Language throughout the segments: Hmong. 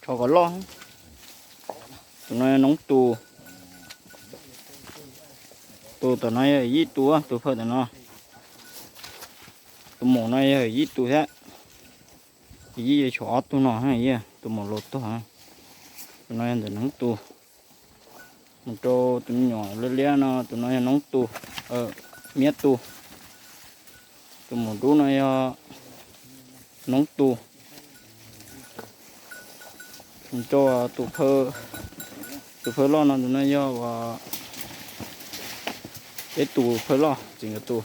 Tshov kom loj. Tus no yog noob tus. Tus tom no yog yim tus, tus phawj tom no. Tus maum no yog yim tus thiab. Yim yuav tshuav ob tug no, tus maum laus tuag. Tus no yog ntawm noob tus. Mus rau tus me nyuam liab liab no, tus no yog noob tus, miab tus. Tus maum dub no yog noob tus. Mus rau tus phawj loj no, tus no yog peb tus phawj loj, txiv nkawd tus.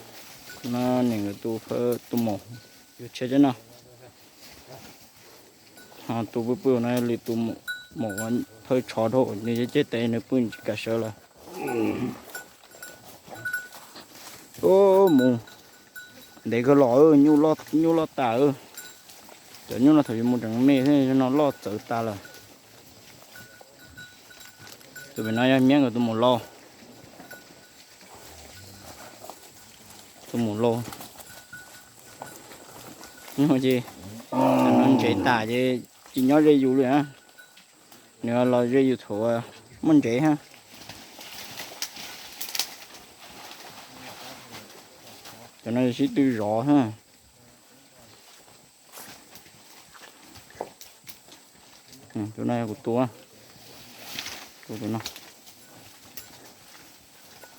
No niam nkawd tus phawj, tus maum yuav tshiab cov no. Ho tus pw pw no yog lwm tus maum phawj tshov dhau, nws ceg tes nws pw tsis kam sawv lawm. Mus ntev kawg los, nyuj loj tas. Cov nyuj no thaum yuav mus tseem me thiab, no loj txawv tas lawm. Tus pem no yog miab nkawd tus maum laus. Tus maum laus. Nyuj ces, tam no ntsev tas ces tsis nyob ze yus li na. Nws los ze yus thaum muaj ntsev ha. Cov no sib tw zov ha. Tus no yog kuv tus, tus no.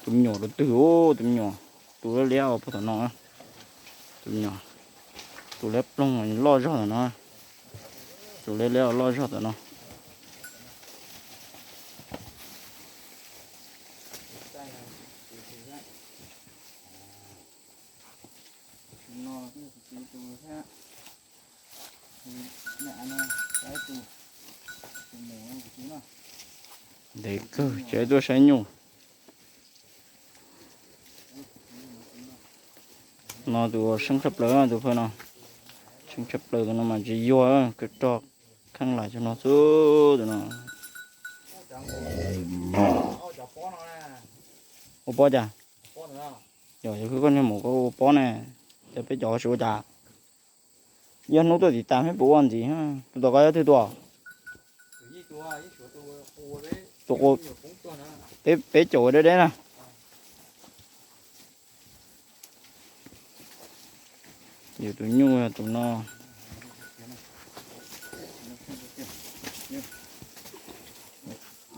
Tus me nyuam rau twg, tus me nyuam, tus liab liab puag tom no. Tus me nyuam, tus liab ploog loj zog tom no. Tus liab liab loj zog tom no. Ntev kawg, tseem tuaj saib nyuj. No tus seeb tshaj plaws, tus phawj no. Seeb tshaj plaws, tus no mas tsis yuag, kawg rog kheej lais cov no xwb tus no. Ua pob cas? Yog yog koj niag maum koj ua pob ne, ces peb cov tsis ua cas. Yog hnub tuaj tiv tas peb puas ua ntxiv? Tus tom koj yog twg tus? Tus, peb caum ua deb deb na. Yus tus nyuj yog tus no.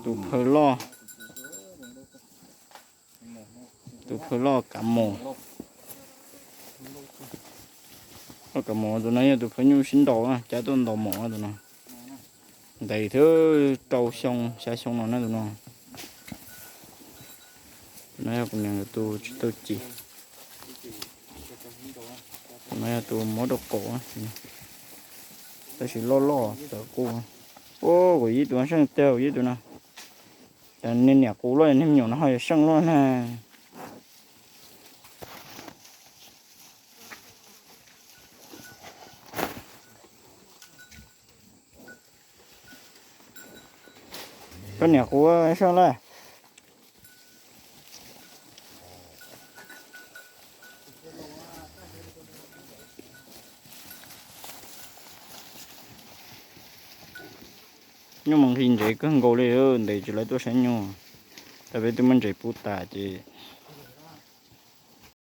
Tus phawj loj. Tus phawj loj kav maum. Loj kav maum, tus no yog tus phawj nyuj sib ntaus, cab tuaj ntaus maum tus no. Ntev thiab, rau xyoo xya xyoo no na tus no. Tus no yog kuv niam nkawd tus tsis tau ci. Tus no yog tus muab rau qaum, tab sis loj loj tawv qus. Kuv yib tus seej tiag, kuv yib tus no. Cas niag niam qus luaj, niag me nyuam no ho yuav seej luaj na. Koj niam qus seej lawm. Nyuj mas nqhis ntsev kawg nkaus li, ntev tsis lawv tuaj saib nyuj. Tab peb twb muab ntsev pub tas ces